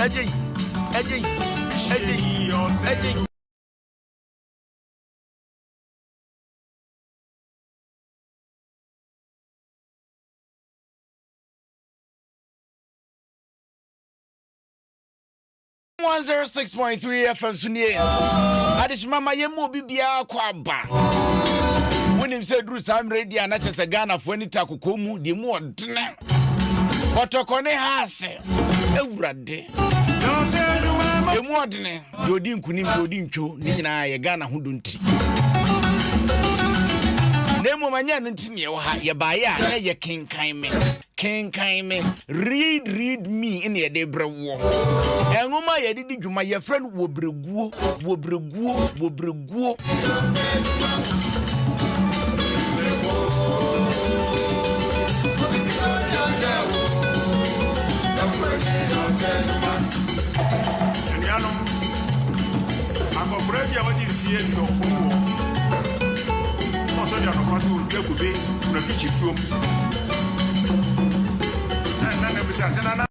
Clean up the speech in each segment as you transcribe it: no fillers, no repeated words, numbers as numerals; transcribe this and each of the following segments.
Ɛgye yi, ɛgye yi, ɛgye yi, ɛgye yi. 106.3 FM so nie. Adehyema ma yɛn mu obi biara kɔ aba. Wonim sɛ duru saa mmerɛ di a na kyɛ sɛ Ghanafoɔ ani ta kokoo mu deɛ mu ɔdene. Kɔtɔkɔ ne ha ase awurade. Emu ɔdene deɛ ɔdi nkunim deɛ ɔdi ntwo ne nyinaa yɛ Ghana ho do nti. Na mmom ɛnyɛ no nti neɛ wɔ ha yɛbaeɛ a na yɛ kenkan me. Kenkan me, Read Read Me ne yɛde brɛ woɔ. Nwoma a yɛde di dwuma yɛfrɛ no Wɔbrɛguo, Wɔbrɛguo, Wɔbrɛguo. Anuanom, akɔkora bi a wadi mfeɛ aduɔkron wɔ na ɔsɔ de anɔpa sɛ ɔdua kube wɔ n'afikyifuom. Na nana bisa sɛ nana.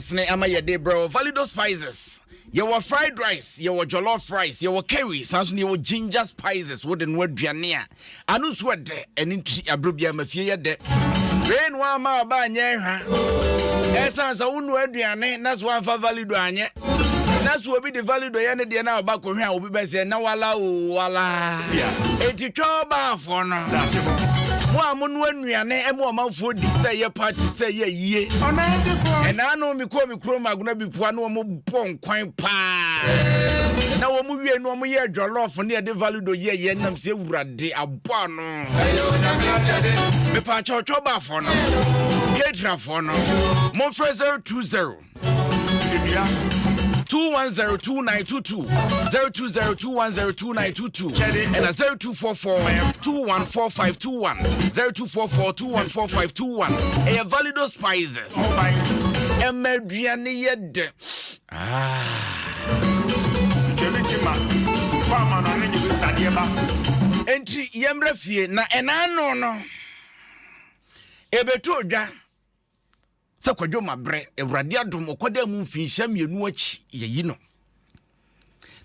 Sene ama yɛde brɛ wɔ Valido Spices. Yɛwɔ fried rice, yɛwɔ jollof rice, yɛwɔ curry, saa nso yɛwɔ ginger spices. Wode no aduane a ano nso ɛdɛ, ɛne nti aberɛ biara ma fie yɛ dɛ. Wei no ama ɔba anyɛ hwa. Ɛsan sɛ wonoa aduane na so amfa Valido anyɛ. Na so obi de Valido yɛ ne deɛ na ɔba kɔhwɛ a obi bɛsɛ na wala o wala. Enti twɛ ɔbaafoɔ no. Mo a monoa nnuane ɛma ɔmanfoɔ di sɛ ɛyɛ party sɛ ɛyɛ yie. Ɛnaa no mekɔɔ me kurom Agona Bipua na wɔn bɔ nkwan paa. Na wɔn wie no wɔn yɛ jollof ne yɛde valido yɛ yɛ nam sɛ awurade abɔ ano. Mepaakyɛw twɔbafoɔ no, catererfoɔ no, momfrɛ 020 2102922 020210292 ɛna 0244 214521 0244 214521 ɛyɛ Valido Spices ɛma aduane yɛ dɛ. Enti yɛmmra fie na ɛna ano no ɛbɛtɔ dwa Sɛ Kwadwo Mabrɛ, Awurade adom, ɔkɔdaa mu mfinhyia mmienu akyi, yɛyi no.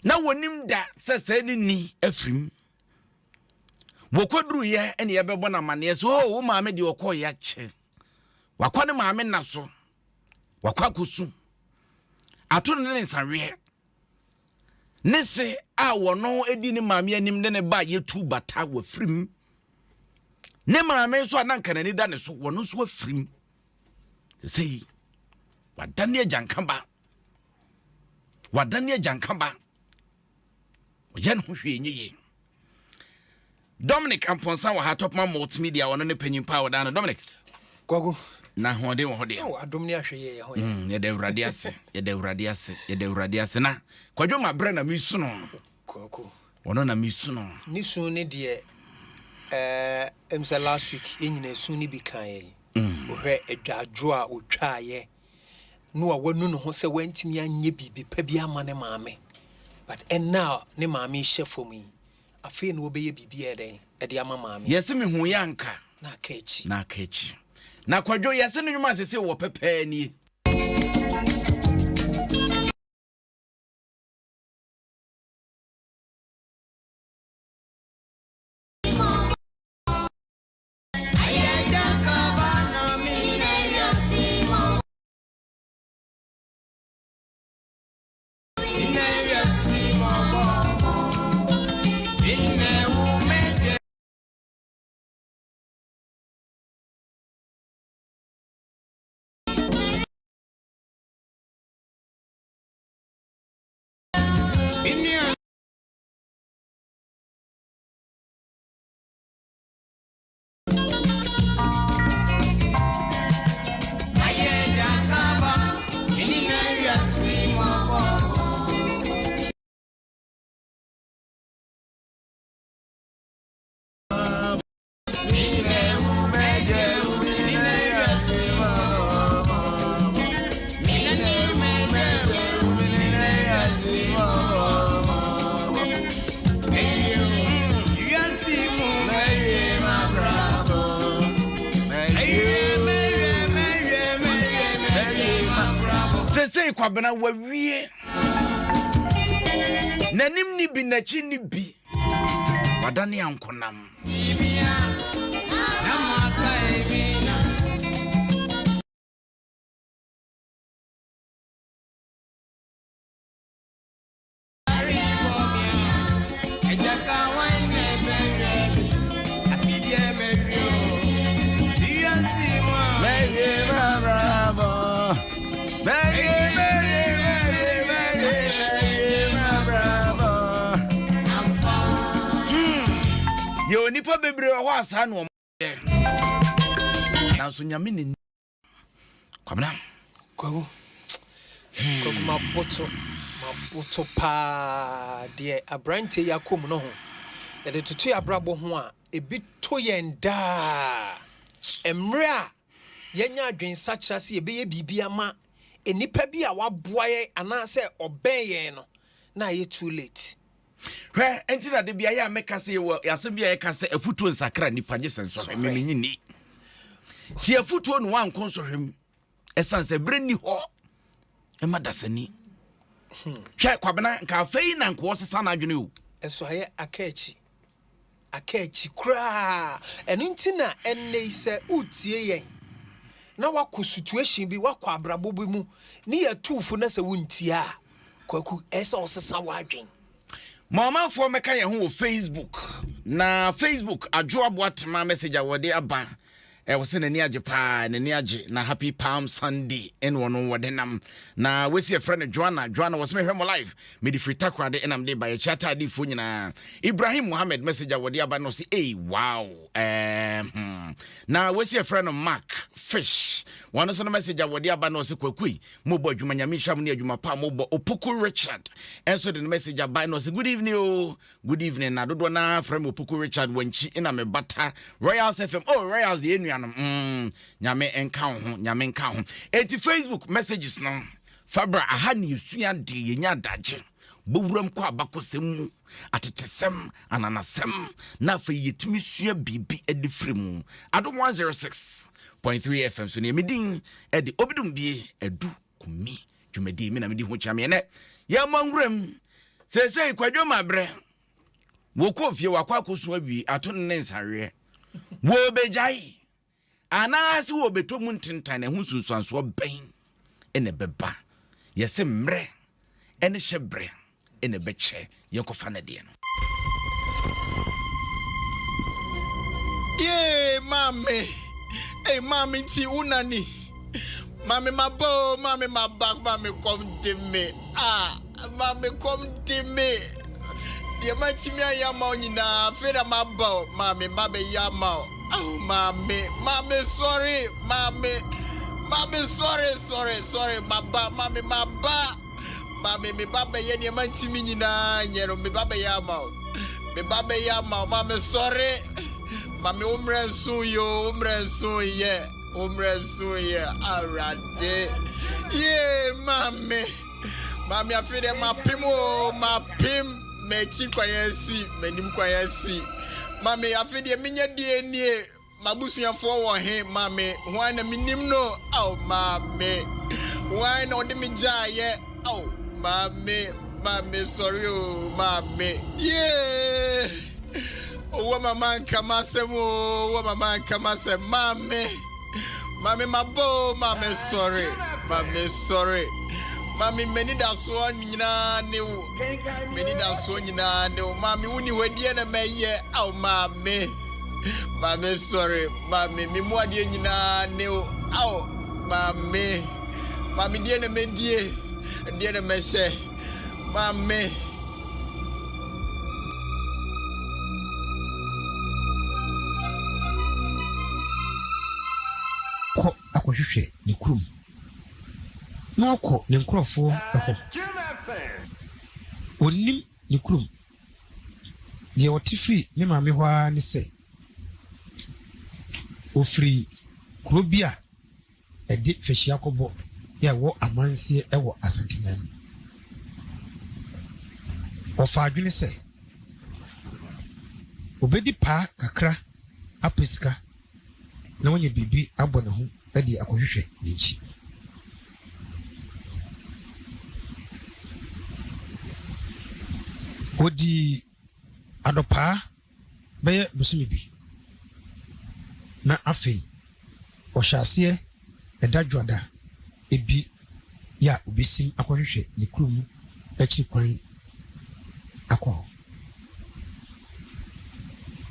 Na wɔnim da sɛ sɛɛ ne ni afirim. Wɔkɔduruiɛ ɛne yɛbɛbɔ no amanneɛ sɛ, oh, wo maame deɛ ɔkɔɔ yɛakyɛ. Wakɔ ne maame nna so. Wakɔ akɔsu. Ato no ne nsaweɛ. Ne se a wɔno di ne maame anim ne ne ba yɛtu bata wafirim. Ne maame nso a na nka n'ani da ne so wɔno nso afirim. Sesei wadane agyanka ba. Wadane agyanka ba. Ɔyɛ ne ho hwee nye yie. Dominic Amponsah wɔ ha, Topman Multimedia, ɔno ne panyin paa ɔda no. Dominic. Kwaku. Na ahoɔden wɔ hɔ deɛ. Oh, adom ne ahwɛ yɛ yɛ ho yɛ. Yɛda Awurade ase, yɛda Awurade ase, yɛda Awurade ase. Na Kwadwo ma brɛ na mesu no. Kwaku. Ɔno na mesu no. Ne su ne deɛ ɛɛ ɛm sɛ last week yɛn nyinaa su ne bi kan yɛn. Wohwɛ adwadwo a otwaayɛ no a wanu ne ho sɛ wantumi anyɛ biribi pa bi ama ne maame. But ɛnna a ne maame hyɛ fam yi, Afei na wɔbɛyɛ biribi a ɛyɛ dɛn de ama maame. Yɛse mehu yɛ anka. Na aka akyi. Na aka akyi. Na Kwadwo yɛse ne nwom a sese wɔ pɛpɛɛ nie. Seesei Kwabena wawie. N'anim ni bi, n'akyi ni bi. Wadane ankonam. Yɛwɔ nnipa bebree wɔ hɔ a saa na wɔn yɛ. Nanso Nyame na Kwabena. Kwaku. Kwaku maboto maboto paa deɛ aberanteɛ yi akɔ mu no ho. Yɛde toto yɛn abrabɔ ho a, ebi to yɛn daa. Mmerɛ a yɛanya adwensakyera sɛ yɛbɛyɛ biribi ama nnipa bi a waboa yɛn anaasɛ ɔbɛn yɛn no, na ayɛ too late. Hwɛ, ɛnti na de bia yɛ a mɛka sɛ yɛwɔ asɛm bi a yɛka sɛ afutuo nsakra nipa gye sɛ nsɔhwɛ memenye ni. Ti afutuo no wankɔ nsɔhwɛ mu ɛsiane sɛ berɛ nni hɔ ɛma dasani. Hwɛ Kwabena, nka afei na nka ɔsesa n'adwene o. Ɛso ayɛ aka akyi. Aka akyi koraa. Ɛno nti na ɛnnɛ yi sɛ woretie yɛn na woakɔ situation bi, woakɔ abrabɔ bi mu ne yɛatu wo fo na sɛ wontie a, Kwaku, ɛyɛ sɛ wosesa w'adwen. Ma ɔmanfoɔ mmɛka yɛn ho wɔ Facebook. Na Facebook, Adwo Aboatema message a wɔde aba Ɛwɔ sɛ n'ani agye paa, n'ani agye na happy Palm Sunday ɛna ɔno wɔde nam. Na wesi ɛfrɛ no Joanna, Joanna wɔsɛ mehwɛ mo live, mede firi Takoradi ɛna mede ba yɛkyɛ ataadefoɔ nyinaa. Ibrahim Mohammed message a wɔde aba no ɔse ei wow ɛɛ hmm. Na wesi ɛfrɛ no Mark Fish, wɔn nso no message a wɔde aba no ɔse kwakui mobɔ adwuma nyame nhyira mo ne adwuma pa mobɔ. Opoku Richard ɛnso de no message aba na ɔse good evening o. Oh. Good evening na dodoɔ no ara frɛ me Opoku Richard Wankyi na me bata Royals FM oh Royals deɛ yɛn nuanom mm nyame nka wo ho nyame nka wo ho enti Facebook messages no fabra aha ne yɛsua adeɛ yɛnya adagye bɔwuram kɔ abakɔsɛm mu atetesɛm ananasɛm na afei yɛtumi sua biribi de firi mu Adom 106.3 FM so ne medin ɛde Obidumbie Adu Kumi dwumadi me na medi ho kyia me ɛnɛ yɛmmɔ nwuram seesei kwadwo ma berɛ wɔkɔ fie wakɔ akɔsu awie ato no ne nsaweɛ wɔbɛgyae anaasɛ wɔbɛtɔ mu ntentan na ɛho nsunsuansoɔ bɛn ɛna ɛbɛba yɛse mmerɛ ɛne hyɛ berɛ ɛna ɛbɛkyɛ yɛnkɔfa no deɛ no. Yee maame ei maame nti wo na ni maame maba o maame maba maame kɔm de me ah maame kɔm de me deɛ matumi ayɛ ama wo nyinaa afei na maba o maame mabɛyɛ ama wo oh maame maame sɔre maame maame sɔre sɔre sɔre maba maame maba. Maame, me ba bɛyɛ nneɛma ntumi nyinaa nyɛ no, me ba bɛyɛ ama wo. Me ba bɛyɛ ama wo. Maame, sɔre. Maame, wo mmerɛ nso yɛ o, wo mmerɛ nso yɛ, wo mmerɛ nso yɛ. Awurade. Yee, maame. Maame, afei deɛ mapem o, mapem. M'akyi kwan asi, m'anim kwan asi. Maame, afei deɛ menya deɛ nie. M'abusuafoɔ wɔ he? Maame, hwan na menim no? Ao, maame, hwan na ɔde me gyaeɛ? Ao, maame, maame sɔre o, maame, yee! Owó mama nka m'asɛm o, owó mama nka m'asɛm, maame, maame mabɔ o, maame sɔre, maame sɔre, maame m'anidasoɔ nyinaa ne wo, m'anidasoɔ nyinaa ne wo, maame wo ni hɔ ɛdeɛ na mɛyɛ, ao maame. Maame sɔre, maame, me mu adeɛ nyinaa ne wo. Ao, maame, maame deɛ na mɛdie, deɛ na mɛhyɛ, maame. Kɔ akɔhwehwɛ ne kurom, na wakɔ ne nkurɔfoɔ hɔ. Ɔnnim ne kurom. Deɛ ɔte firi ne maame hɔ ara ne sɛ, ɔfiri kuro bi a ɛde Fahyia kɔbɔ a ɛwɔ Amanseɛ wɔ Asanteman mu. Ɔfaa adwene sɛ, ɔbɛdi paa kakra apɛ sika na wanya biribi abɔ ne ho de akɔhwehwɛ n'akyi. Wɔdii adɔpaa bɛyɛ bosome bi, na afei ɔhyɛ aseɛ ɛda dwoada bi yɛ a ɔbɛsim akɔhwehwɛ ne kurom akyiri kwan akɔ hɔ.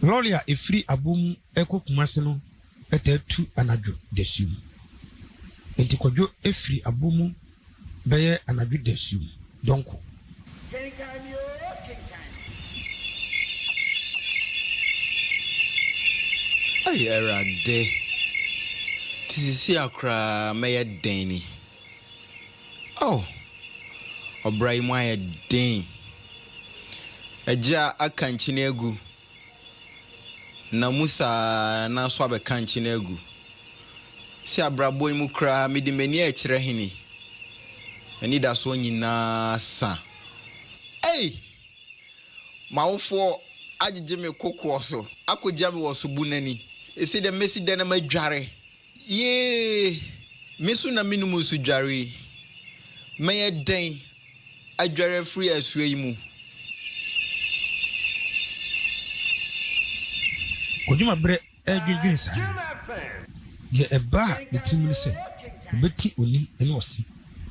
Lɔre a ɛfiri Abomu rekɔ Kumase no taa tu anadwo dasuom. Enti Kwadwo firi Abomu bɛyɛ anadwo dasuom dɔnko. Kenkan me oo, kenkan me. Ei Awurade, nti seesei ara koraa mɛyɛ dɛn ni? Oh, ɔbra yi mu ayɛ den. Agya aka nkyene agu, na mu saa na nso abɛka nkyene agu. Sɛ abrabɔ yi mu koraa mede m'ani rekyerɛ hene? M'anidasoɔ nyinaa sa. Ei! M'awofoɔ agyegye me kokoɔ so akɔgya me wɔ subunu ani. Seesei deɛ mɛsi dɛn na madware? Yee! Me nso na mennom nsu dware yi. Mɛyɛ dɛn adware afiri asuo yi mu? Kwadwo Mabrɛ redwennwene saa no, deɛ ɛbaa ne tirim ne sɛ ɔbɛti oni ne ɔse.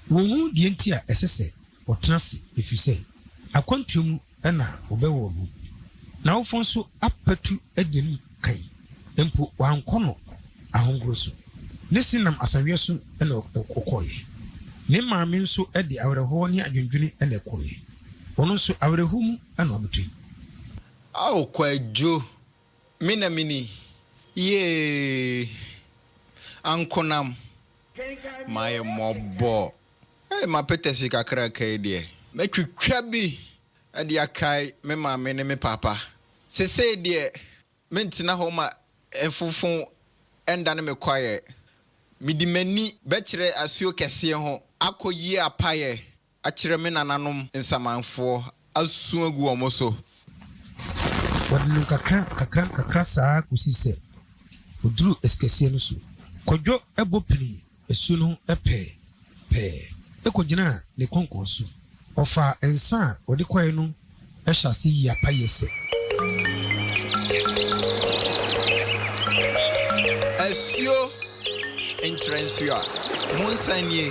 Wɔnhu deɛ nti a ɛsɛ sɛ ɔtena ase ɛfiri sɛ akwantuo mu na wɔbɛwoo no. N'awofoɔ nso apatu adi anim kan, mpo wankɔ no ahongoro so. Ne se nam asaweɛ so na ɔkɔeɛ. Ne maame nso de awerɛhoɔ ne adwendwene na ɛkɔeɛ. Ɔno nso awerɛhoɔ mu na wabɛtɔ yi. Ao Kwadwo, me na mini, yee, ankonam, mayɛ mmɔbɔ. Ei, m'apɛtɛsi kakraka yi deɛ, mɛtwitwa bi de akae me maame ne me paapa. Sesei deɛ, mentena hɔ ma mfofo ndane me kwaeɛ. Mede m'ani bɛkyerɛ asuo kɛseɛ ho akɔyi apaeɛ akyerɛ me nananom nsamanfoɔ asu agu wɔn so. Wɔde no nkakra nkakra nkakra saa ara kɔsii sɛ ɔduruu asukɛseɛ no so. Kwadwo bɔ pinii asuo no ho pɛɛ pɛɛ kɔgyinaa ne konkɔn so. Ɔfaa nsa a ɔde kɔeɛ no hyɛɛ aseɛ yii apaeɛ sɛ. Asuo nkyerɛ nsuo a, mo nsa nie.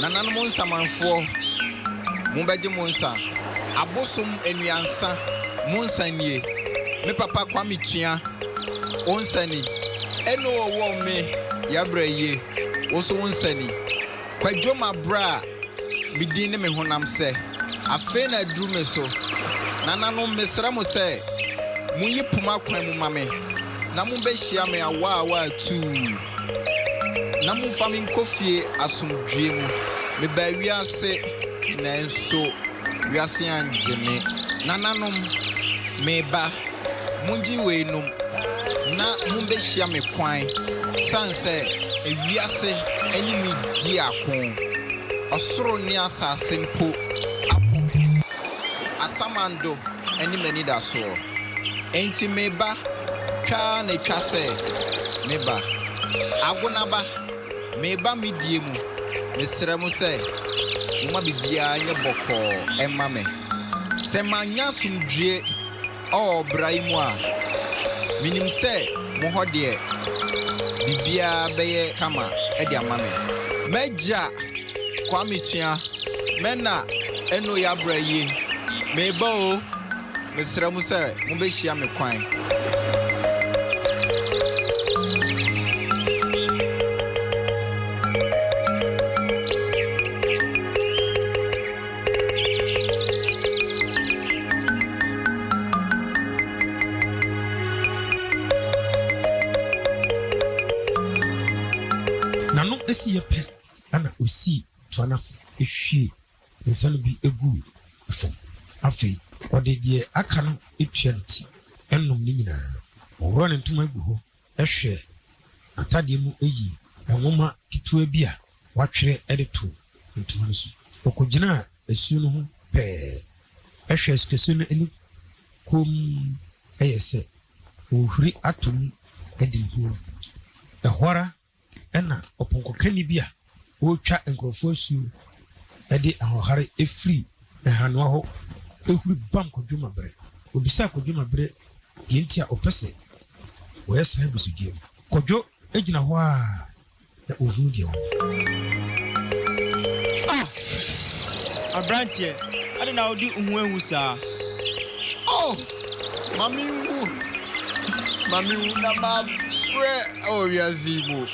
Nananom nsamanfoɔ, mobɛgye mo nsa. Abosom nnuansa, mo nsa nie. Me papa Kwame Tua, wo nsa ni. Eno ɔwɔ me yɛabrɛ yie, wo nso wo nsa ni. Kwadwo mabrɛ a me din ne me honam sɛ afei na aduru me so. Nananom mesrɛ mo sɛ monyi poma kwan mu ma me na mombɛhyia me awaawa atuu na momfa me nkɔ fie asomdwoeɛ mu. Mebaa wiase nanso wiase angye me. Nananom meba. Mongye weinom na mombehyia me kwan sane sɛ ewiase ne me di ako, ɔsoro ne asase mpo apo me, asamando ne m'anidasoɔ. Enti me ba, twa ara na etwa sɛ meba. Agonaba, mereba me die mu, mesrɛ mo sɛ momma biribiara nyɛ bɔkɔɔ mma me. Sɛ mannya asomdwoeɛ Ɔwɔ ɔbra yi mu a, menim sɛ mo hɔ deɛ, biribiara bɛyɛ kama de ama me. M'agya Kwame Tua, mɛna ɛno yɛabra yie, meba o, mesrɛ mo sɛ mobɛhyia me kwan. N'ano siiɛ pɛ na ɔsii toa no ase hwiee nsa no bi guu fam. Afei ɔde deɛ aka no tuaa ne ti nom ne nyinaa. Ɔworɔɔ ne ntoma guu hɔ hwɛɛ n'atadeɛ mu yii nwoma ketewa bi a wɔatwerɛ de too ntoma no so. Ɔkɔgyinaa asuo no ho pɛɛ hwɛɛ asukɛseɛ no ani komm yɛɛ sɛ ɔrehuri atɔ mu adi ne ho awu. Ɛhɔ ara na ɔpɔnkɔkani bi a ɔretwa nkurɔfoɔ asuo de ahoɔhare firi nhanoa hɔ huri bam Kwadwo Mabrɛ. Ɔbisaa Kwadwo Mabrɛ deɛ nti a ɔpɛ sɛ wɔyɛ saa abusudeɛ no. Kwadwo gyina hɔ ara na ɔhunu deɛ ɔnyɛ. Ah! Aberanteɛ, adɛn na wode wo ho ahu saa? Oh! Ma menwu, ma menwu na mabrɛ wɔ wiase yi mu.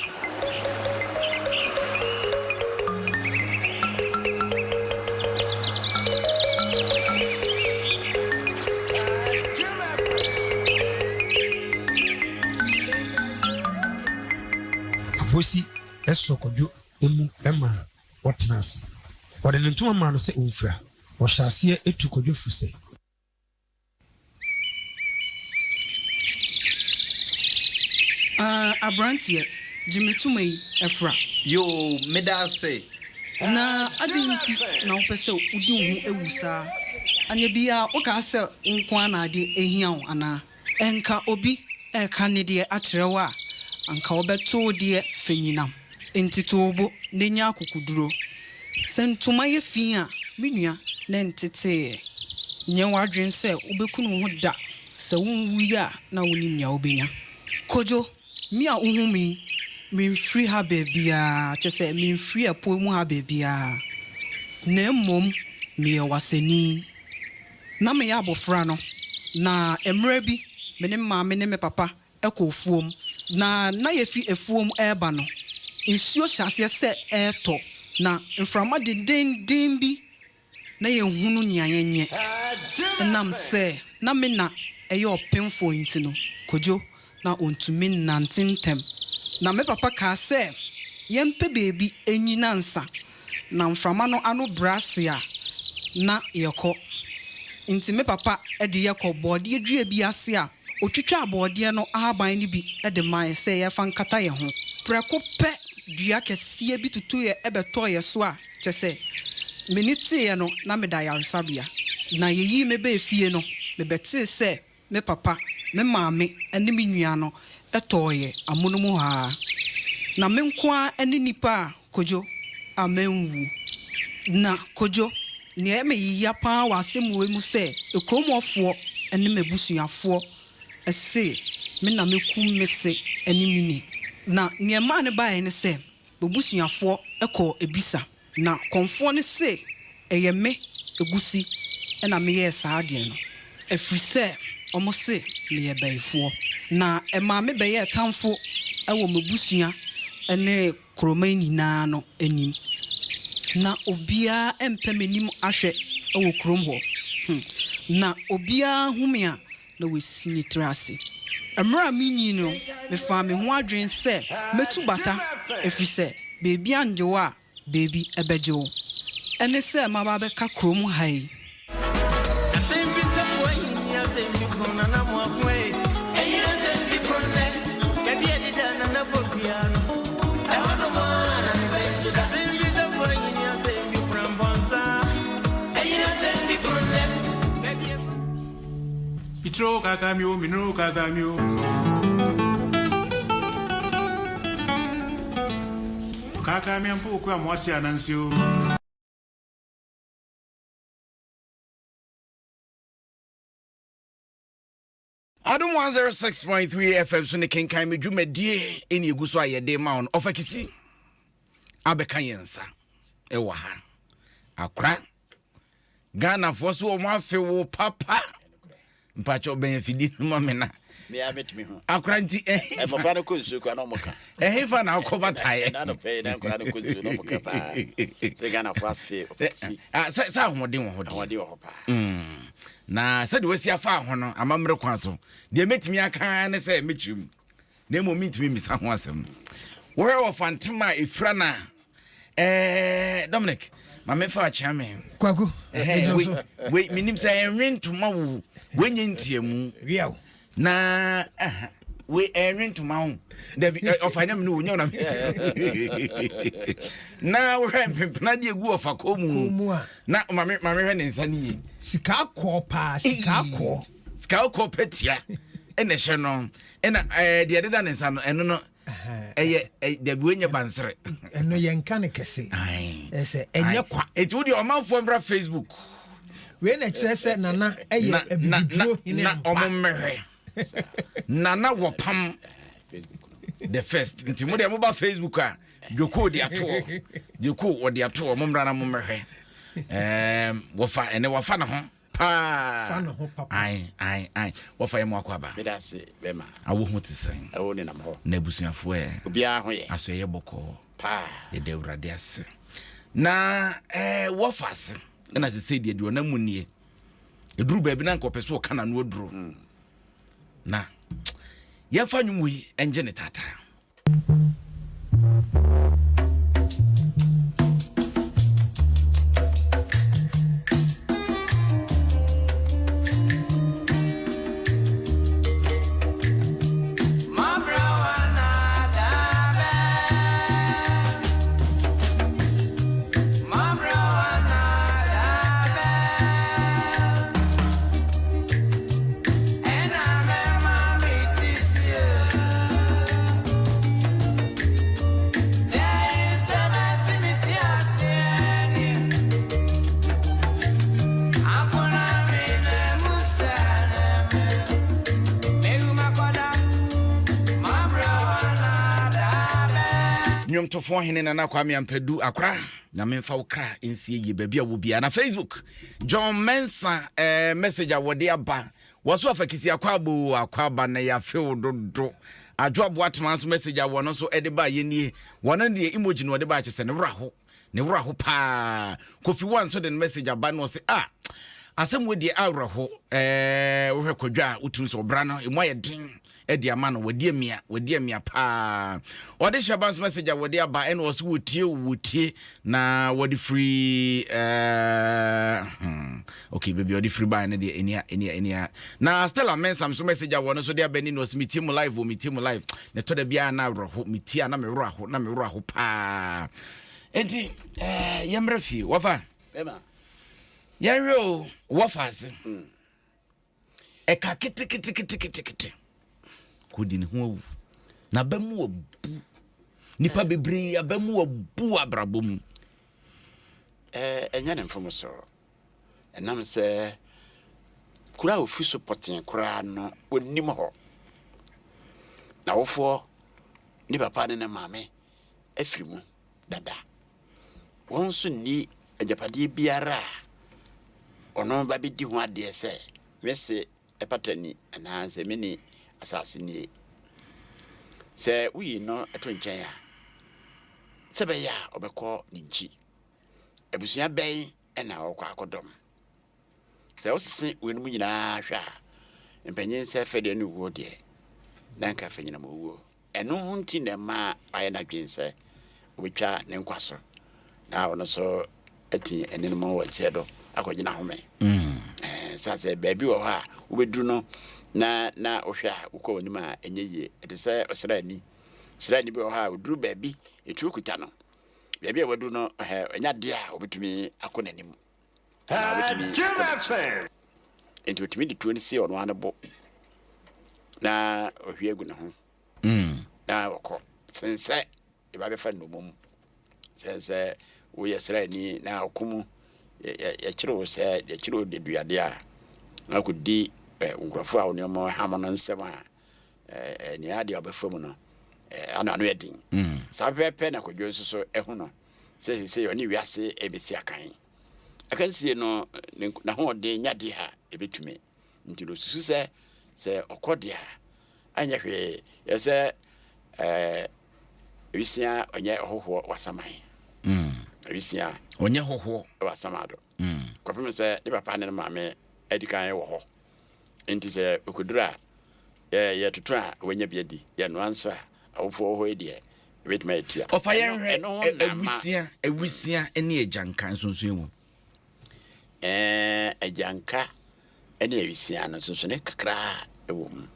Abosi sɔɔ Kwadwo mu maa ɔtenaa ase. Ɔde ne ntoma maa no sɛ ɔmfira. Ɔhyɛɛ aseɛ tu Kwadwo fo sɛ. Ah, aberanteɛ, gye me toma yi fra. Yoo, meda ase. Na adɛn nti na wopɛ sɛ wodi wo ho awu saa? Anyɛ biaa wokaa sɛ wo nko ara na adeɛ ahia wo anaa? Nka obi reka ne deɛ akyerɛ wo a, anka ɔbɛto wo deɛ fanyinam. Enti to wo bo na nya akokoduro. Sɛ ntoma yɛ fi a, me nua, na ɛnteteeɛ. Nyɛ w'adwene sɛ wobɛkunu wo ho da. Sɛ wonwui a, na wonim nea wobɛnya. Kojo, me a wohu me yi, memfiri ha baabiara, kyerɛ sɛ, memfiri ɛpo mu ha baabiara, na mmom meyɛ w'aseni. Ná meyɛ abofra no, na mmerɛ bi me ne me maame ne me papa kɔɔ afuom. Na na yɛfi afuom reba no, nsuo hyɛɛ aseɛ sɛ ɛretɔ, na mframa dendeenden bi na yɛnhunu nea yɛnyɛ. Ɛnam sɛ na me na yɛ ɔpemfoɔ nti no, Kojo, na ɔntumi nnante ntɛm. Na me papa kaa sɛ yɛmpɛ baabi nnyina ansa na mframa no ano brɛ ase a, na yɛkɔ. Enti me papa de yɛn kɔɔ bɔɔdeɛ dua bi ase a ɔtwitwaa bɔɔdeɛ no ahaban no bi de mae sɛ yɛmfa nkata yɛn ho. Prɛko pɛ dua kɛseɛ bi tutuiɛ bɛtɔɔ yɛn so a kyerɛ sɛ, m'ani teeɛ no na meda ayaresabea. Na yɛyii me baa fie no, mebɛtee sɛ Me papa, me maame ne me nua no tɔeɛ amonom hɔ ara. Na me nko ara ne nipa a, Kojo, a manwu. Na Kojo, nea ɛyɛ me ya pa ara wɔ asɛm wei mu sɛ, kurom hɔfoɔ ne m'abusuafoɔ se me na mɛkum me se ne me ni. Na nea ɛmaa no baeɛ ne sɛ, M'abusuafoɔ kɔɔ abisa, na kɔmfoɔ no se ɛyɛ me Agusi na meyɛɛ saa adeɛ no, ɛfiri sɛ wɔn se meyɛ bayifoɔ. Na ɛmaa me bɛyɛɛ tamfo wɔ m'abusua ne kuroman nyinaa no anim. Na obiara mpɛ m'anim ahwɛ wɔ kurom hɔ. Na obiara hu me a, na wasi ne tiri ase. Mmerɛ a menyini no, mefaa me ho adwene sɛ mɛtu bata, ɛfiri sɛ baabi annye wo a, baabi bɛgye wo. Ɛne sɛ maba abɛka kurom ha yi. Adom 106.3 FM so ne kenkan me dwumadie ɛne ɛgu so a yɛde ma wo no ɔfa kisi abɛka yɛn nsa ɛwɔ ha akora Ghanafoɔ so wɔn afe wo papa mpakyɛ ɔbɛn afidie no ma me na akora nti mmɔfra no kɔ nsuo kora na ɔmo ka ɛhefa na akɔ bataeɛ na anɔpɛ yi na nkora no kɔ nsuo na ɔmo ka paa sɛ Ghanafoɔ afe ɔfisi ah, sɛ sɛ ahoɔden wɔ hɔ deɛ ahoɔden wɔ hɔ paa mm. na sɛdeɛ wasi afa ho no amammerɛ kwan so deɛ mɛtumi aka ne sɛ mɛkyerɛ mu na mmom mentumi mmisa ho asɛm. Wohwɛ wɔ fantem a ɛfira no a, eh, Dominic, ma memfa akyea me. Kwaku, eh, wei, wei menim sɛ ɛnwe ntoma wo, woanyɛ ntiamu. Na uh, wei ɛnwe ntoma ho. Dabi, ɔfa nyɛ me no, nyɛ ɔna Na wohwɛ mpempena de egu ɔfa kɔn mu. Na ma me ma mehwɛ ne nsa no yie. Sika kɔɔ paa, sika kɔɔ. Sika kɔɔ pɛtia ɛna ɛhyɛ no. Ɛna ɛɛ deɛ ɛdeda ne nsa no ɛno no ɛyɛ ɛ dabi wei nyɛ bansere. Ɛno yɛn nka no kɛse. Ɛsɛ ɛnyɛ kwa. Eti wo deɛ ɔmanfoɔ mbra Facebook. Wei na ɛkyerɛ sɛ Nana yɛ abibiduro hene na ampa. ɔmo mmɛhwɛ. Nana wɔpam the first. Nti mo deɛ moba Facebook a, Joko de ato hɔ. Joko wɔde ato hɔ, mommra na mommɛhwɛ. Ɛɛm, wɔfa ɛnɛ wafa ne ho paa. Fa ne ho papa. Ae, ae, ae. Wɔfa yɛ mo akɔ aba. Meda ase bɛma. Awo ho te sɛn? Ɛwo nenam hɔ. Na abusuafoɔ ɛ? Obiara ho yɛ. Asoɛyɛ bɔkɔɔ. Paa. Yɛda Awurade ase. Na ɛɛ wɔfa ase. Ɛna sesei deɛ deɛ ɔnam mu nie. Ɛduru baabi na nka ɔpɛ sɛ ɔka n'ano aduro. Na yɛmfa nnwom yi ngye ne taataa. Nnwomtofoɔ hene Nana Kwame Ampadu Akora, Nyame mfa wo kra nsie yie baabi a wɔ biara. Na Facebook, John Mensah eh, message a wɔde aba wɔso afakisi akɔ abo akɔ aba na yɛafew dodo. Adwo Aboatema nso message a wɔno nso de ba yɛnie. Wɔno deɛ emoji na wɔde ba kyɛ sɛ ne werɛ ho ne werɛ ho paa. Kofi One nso de ne message aba na ɔse ah asɛm wɔ deɛ awerɛho ɛɛ wohwɛ kwadwa a wotumi sɛ ɔbra no emu ayɛ den de ama no wadi amia wadi amia paa ɔde hyɛ ba nso message a wɔde aba ɛna ɔse wɔtie wɔtie na wɔde firi ɛɛ hmm okay baabi ɔde firi baa no deɛ ɛnia ɛnia ɛnia na Stella Mensah nso message a wɔn nso de aba ni na ɔse metie mu live o metie mu live na ɛtɔ da biara na awerɛho metie a na mewerɛ aho na mewerɛ aho paa enti ɛɛ yɛmmerɛ fie wɔfa yɛnhwɛ o wɔfa ase mm. Ɛka keteketeketekete kɔdi ne ho awu. N'aba mu abu. Nipa bebree aba mu abu wɔ abrabɔ mu. Ɛnyɛ ne mfomso. Ɛnam sɛ kuro a ofi so pɔtee koraa no, ɔnnim hɔ. N'awofoɔ, ne papa ne ne maame afiri mu dada. Wɔn nso nni agyapadeɛ biara a ɔno ba bɛdi ho adeɛ sɛ me se pata ni anaa sɛ me ni asase nie. Sɛ woyi no to nkyɛn a, sɛ ɛbɛyɛ a ɔbɛkɔ ne nkyi. Abusua bɛn na ɔrekɔ akɔdɔm? Sɛ wosese weinom nyinaa hwɛ a, mpanyin sɛ fɛdeɛ ne owuo deɛ, na anka fanyinam owuo. Ɛno ho nti na ɛma wayɛ n'adwene sɛ obetwa ne nkwa so na ɔno nso ati anenom wɔ nseɛ do akɔgye n'ahome. Ɛsiane sɛ baabi wɔ hɔ a wobɛduru no na na wohwɛ a wokɔ w'anim a ɛnyɛ yie. Ɛte sɛ ɔsraani. Ɔsraani bi wɔ hɔ a ɔduru baabi, ɛtuo kuta no. Baabi a waduru no, ɛnyɛ adeɛ a ɔbɛtumi akɔ n'anim anaa ɔbɛtumi akɔ n'akyi. Enti ɔtumi de tuo no si ɔno ara ne bo na ɔhwie agu ne ho na ɔkɔ sen sɛ ɛba bɛfa nnommum. Sɛ sɛ woyɛ sraani na ɔko mu yɛkyere wo sɛ yɛkyere wo deduadeɛ a na akɔdi nkurɔfoɔ a wo nneɛma ham no nsɛm a nea adeɛ a wɔbɛfa mu no ano ano yɛ den. Saa pɛpɛɛpɛ na Kwadwo nso so ahu no sɛ seesei ɔne wiase rebɛsi akan. Akansie no, n'ahoɔden nyɛ adeɛ a ɛbɛtumi. Nti no, ɔsusu sɛ, sɛ ɔkɔ deɛ a, ɛnyɛ hwee. Yɛ sɛ ɛɛ awisia ɔnyɛ ɔhohoɔ wɔ asaman. Awisia ɔnyɛ hɔhoɔ wɔ asaman do. Kɔpem sɛ ne papa ne ne maame adi kan wɔ hɔ. Nti sɛ ɔkɔduru a, yɛ yɛtoto a wɔanya bi adi. Yɛnoa nso a, awofoɔ wɔ hɔ yi deɛ, ɛbɛtumi ayɛ tua. Ɔfa yɛn Ɛno hwɛ ɛno ho na ama awisia awisia ne agyanka nsonsonoe wɔ mu. Ɛɛ, agyanka ne awisiaa no, nsonsonoe kakra wɔ mu.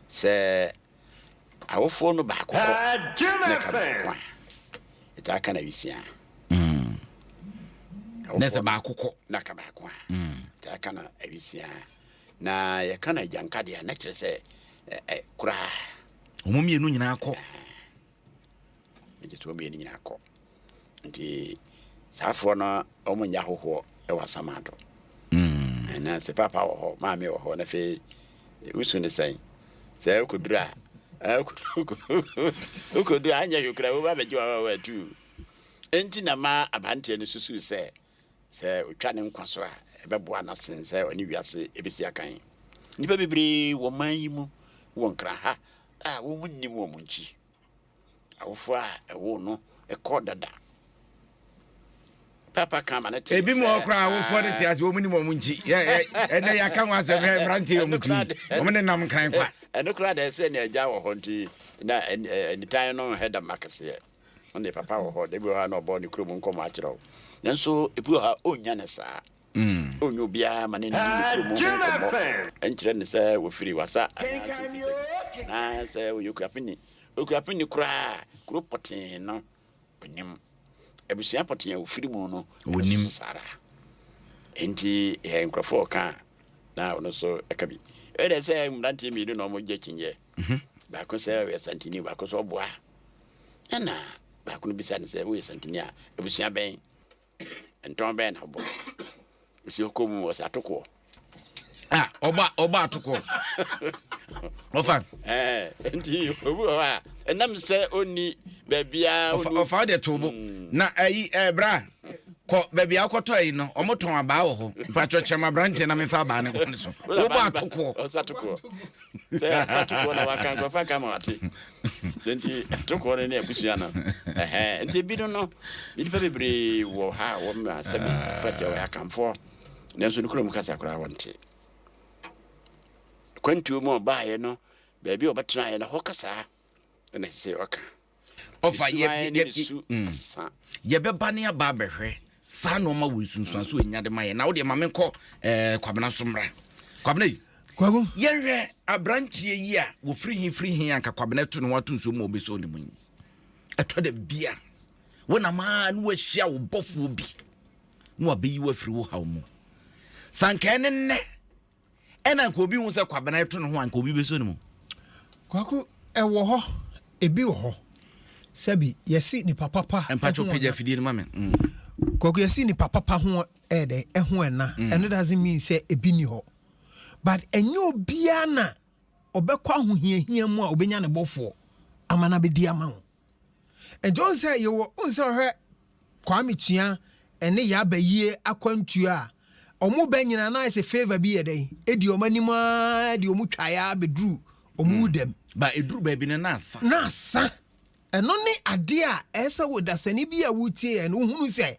Sɛ awofoɔ no baako kɔ na ɛka baako a, ɛtaa ka no awisiaa. Na sɛ baako kɔ na ɛka baako a, ɛtaa ka no awisiaa. Na yɛka no agyanka deɛ a, na kyerɛ sɛ koraa. Wɔn mmienu nyinaa kɔ. Na kyerɛ sɛ wɔn mmienu nyinaa kɔ. Nti saafoɔ no wɔn nyɛ ahohoɔ wɔ asamando. Ɛna sɛ papa wɔ hɔ, maame wɔ hɔ, na afei wosu ne sɛn? Sɛ wokɔduru a, wokɔduru a anyɛ hwee koraa woba bɛgye wɔ atu. Enti na ma abanteɛ no susuu sɛ sɛ ɔtwa ne nkwa so a ɛbɛboa no asen sɛ ɔne wiase ɛbɛsi akan. Nnipa bebree wɔ man yi mu wɔ Nkran ha a wɔn nnim wɔn nkyi. Awofo a ɛwoo no kɔ dada. Papa ka ma no tee Ebi mu sɛ hɔ koraa awofoɔ no te ase wɔn nim wɔn nkyi. Yɛ yɛ ɛnɛ yɛaka ho asɛm hwɛ mmeranteɛ yi wɔn tu yi wɔn nenam nkran kwa. Ɛno koraa deɛ sɛ nea agya wɔ hɔ nti na nitan no nhɛ da mma kɛseɛ. Ɔne papa wɔ hɔ, da bi wɔ hɔ a na ɔbɔ ne kurom nkɔmmɔ akyerɛ wo. Nanso ebi wɔ hɔ a ɔnnya no saa. Ɔnnya obiara ma ne ne ne kurom ho nkɔmmɔ nkyerɛ no sɛ wɔfiri Wasa anaa sɛ ɔfiri Sɛbi anaa sɛ ɔyɛ Okuapeni. Okuapeni koraa kuro pɔtee no ɔnim. Abusua pɔtee a ɔfiri mu no ɛno nso so saa ara. Enti yɛ nkurɔfoɔ ɔka a na ɔno nso ɛka bi. Ɛyɛ dɛ sɛ mmeranteɛ mmienu na wɔgye akyinnyeɛ. Baako sɛ ɔyɛ Santini, baako sɛ ɔboa. Ɛna baako no bisa no sɛ woyɛ Santini a abusua bɛn? Ntɔn bɛn na wobɔ? Ɔsi ɔkɔ mu ɔsɛ atokoɔ. Ah, ɔbɔ ɔbɔ atokoɔ. Ɔfa. Ɛɛ nti obi wɔ hɔ a ɛnam sɛ ɔnni baabiara. Ɔfa ɔfa ɔde to bo mm. na ayi ɛɛ bra kɔ baabi a wokɔtɔ ayi no ɔmo tɔn abaa wɔ hɔ mpatwɔ kyerɛ ma aberanteɛ na mefa abaa no kɔ so wobɔ atokoɔ. Ɔsɛ atokoɔ sɛ atokoɔ na waka nkurɔfoɔ aka ma wate. Nti atokoɔ no ne abusua no ɛhɛn nti ebi no no nnipa bebree wɔ ha a wɔn ma sɛbi afrɛkyɛ wɔyɛ akanfoɔ nanso ne kurom kasa koraa wɔnte. Kwantuo mu a ɔbaeɛ no baabi a ɔbɛtenaeɛ no hɔ kasaa ɛna ɛsɛ sɛ ɔka. Ɔfa Ne yɛ suban ne yɛ ne su asa. Yɛbɛba ne aba abɛhwɛ saa nneɛma wɔ nsunsuanso enya de ma yɛn. Na wo deɛ ma menkɔ ɛɛ Kwabena so mmra. Kwabena yi. Kwaku. Yɛhwɛ aberanteɛ yi a wɔfiri he firi he anka Kwabena to ne ho ato nsuo mu a ɔbɛsɔ ne mu yi. Ɛtɔ da bi a wonam a na wahyia wo bɔfoɔ bi na wabɛyi wo afiri wo haw mu. Sanka ɛne nnɛ Ɛna nka obi hu sɛ Kwabena reto ne ho a, nka obi bɛsɔ ne mu. Kwaku, ɛwɔ hɔ, ebi wɔ hɔ. Sɛbi, yɛse nipa papa ho Mpakyɛw pagya ɛna. afidie no ma me. Mm. Kwaku, yɛse nipa papa ho ɛyɛ dɛn? Ɛho ɛna. Ɛno doesn't mean sɛ ebi nni hɔ. But ɛnyɛ obiara na ɔbɛkɔ ahohiahia mu a obenya ne bɔfoɔ ama no abɛdi ama wo. Nti wohu sɛ yɛwɔ, wohu sɛ ɔhwɛ Kwame Tua ɛne Yaa Bayie akwantuo a ɔmo bɛ nyinaa na ayɛ sɛ favour bi yɛ dɛn ɛdi ɔmo anim aa de ɔmo twaeɛ aa bɛduru ɔmo wu dɛm. Ba ɛduru baabi no na asa. Na asa. Ɛno ne adeɛ a ɛyɛ sɛ wo dasani bi a woretie yɛn no wohunu sɛ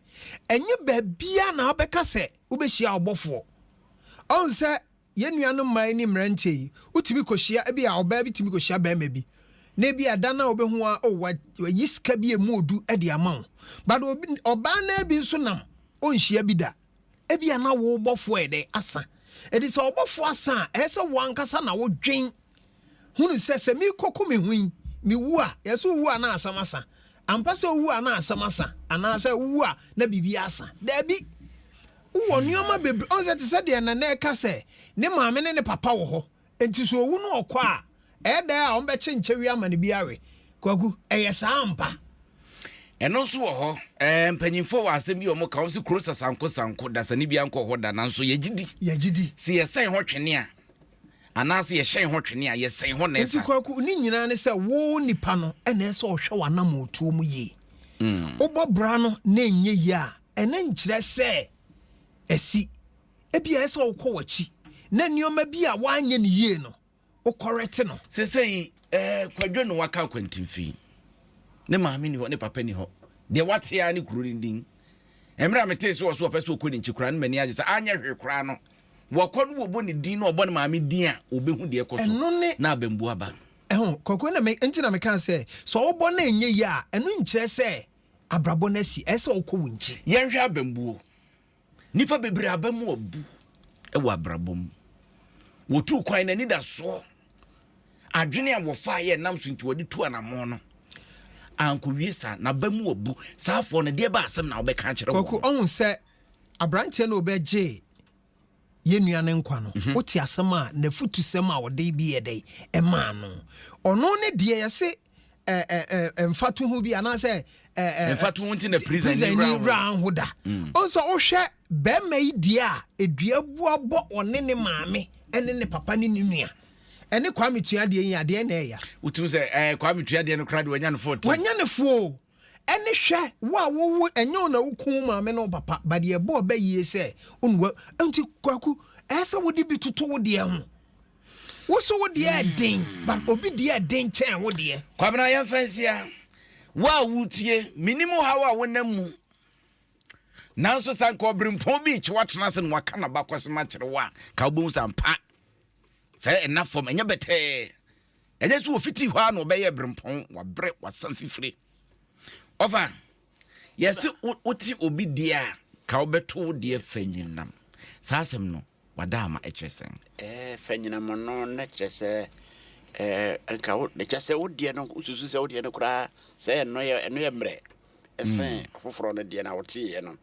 ɛnyɛ baabiara na wobɛka sɛ wobɛhyia ɔbɔfoɔ. Ɔhu sɛ Yɛn nuanom mmaa yi ne mmeranteɛ yi, wotumi kɔhyia, ebia ɔbaa bi tumi kɔhyia barima bi, na ebia da no a wobɛhu ara, oh, wa, wayi sika bi a ɛmu ɔdu de ama wo. But obi, ɔbaa no ara bi nso nam, ɔnhyia bi da. Ebia na wo bɔfoɔ yɛ dɛn? Asa. Enti sɛ ɔbɔfoɔ asa a, ɛyɛ sɛ wo ankasa na wodwen hunu sɛ, sɛ merekɔku me ho yi, mewu a, yɛse wowu a na asɛm asa. Ampa sɛ wowu a na asɛm asa, anaasɛ wowu a na biribi asa? Daabi. Wowɔ nneɛma bebree. Ɔn sɛ te sɛ deɛ Nana ɛka sɛ ne maame ne ne papa wɔ hɔ nti sɛ owu na ɔkɔ a ɛyɛ dɛn a wɔbɛkye nkyɛwi ama no bi awe. Kwaku, ɛyɛ saa ampa? Ɛno nso wɔ hɔ. Ɛɛ mpanyinfoɔ wɔ asɛm bi a wɔka, wɔn sɛ kuro sasanko sanko, dasani biara nkɔ hɔ da, nanso yɛgye di. Yɛgye di. Sɛ yɛsɛn hɔ twene a, anaasɛ yɛhyɛn hɔ twene a, yɛsɛn hɔ na Nti ɛsa. Kwaku, ne nyinaa ne sɛ wo nipa no na ɛsɛ sɛ ɔhwɛ w'anammɔntuo mu yie. Wobɔ bra no na ɛnyɛ yie a, Ɛno nkyerɛ sɛ asi. Ebia ɛsɛ sɛ wokɔ w'akyi na nneɛma bi a woanyɛ no yie no, wokɔrɛte no. Seesei eh, Kwadwo na waka akwantemfi. Ne maame ni hɔ, ne papa ni hɔ. Deɛ wate ara ne kuro no din. Mmerɛ a metee sɛ ɔso ɔpɛ sɛ ɔkɔ ne nkyi koraa no m'ani agye sɛ anyɛ hwee koraa no, wɔkɔ no wɔbɔ ne din na ɔbɔ ne maame din a, ɔbɛhu deɛ ɛkɔ so Ɛno ne. na abambuo aba. Ɛho, Kwaku, na me, nti na mekaa sɛ, sɛ wobɔ na ɛnyɛ yie a, ɛno nkyerɛ sɛ Abrabɔ no asi, ɛsɛ sɛ wokɔ wo nkyi. Yɛnhwɛ abambuo. Nnipa bebree aba mu abu wɔ abrabɔ mu. Wɔtuu kwan no anidasoɔ, adwene a wɔfaeɛ nam so nti wɔde tu anammɔn no ankɔwie saa. N'aba mu abu. Saa afoɔ no, deɛ ba asɛm na wobɛka akyerɛ wɔn? Kwaku, ɔhu sɛ aberanteɛ no ɔbɛgyee yɛn nua no nkwa no, mhm. wote asɛm a n'afutusɛm a ɔde bi yɛ dɛn ɛmaa no. Ɔno ne deɛ yɛse mfatoho bi anaasɛ Mfatoho nti na prison ni wura anho da. Ɔn sɛ wohwɛ bɛrima yi deɛ a, edua bu abɔ ɔne ne maame ɛne ne papa ne ne nua ɛne Kwame Tua deɛ yi adeɛ na ɛya. Wotumi sɛ Kwame Tua deɛ no koraa de wanya no 14. Wanya ne foɔ ɛne hwɛ wo a wowo ɛnyɛ wo na woku wo maame ne wo papa, but deɛ ɛbɔ ɔbɛ yie sɛ onuwa nti Kwaku ɛyɛ sɛ wode bi toto wo deɛ ho. Wo so wo deɛ ɛden, but obi deɛ ɛden kyɛn wo deɛ. Kwabena, yɛmfa nsia. Wo a wotie, menim haw a wonam mu, nanso sɛ nka ɔberempɔn bi rekye woatena ase na waka n'abakɔsɛm akyerɛ wo a, ka wobɛhu sɛ ampa sɛ ɛna fam ɛnyɛ bɛtɛɛ. Ɛnyɛ sɛ wɔfiti hɔ a na ɔbɛyɛ berempɔn, wabrɛ, wasan fifire. Ɔfa yɛse wote obi deɛ a, ka wobɛto wo deɛ fa nyinam. Saa asɛm no wada ama ɛkyerɛ sɛn? Fa nyinam no na kyerɛ sɛ nka wo kyɛ sɛ wo deɛ no, wosusu sɛ wo deɛ no koraa sɛ ɛno yɛ ɛno yɛ mmerɛ ɛsen ɔfoforɔ no deɛ na woteeɛ no.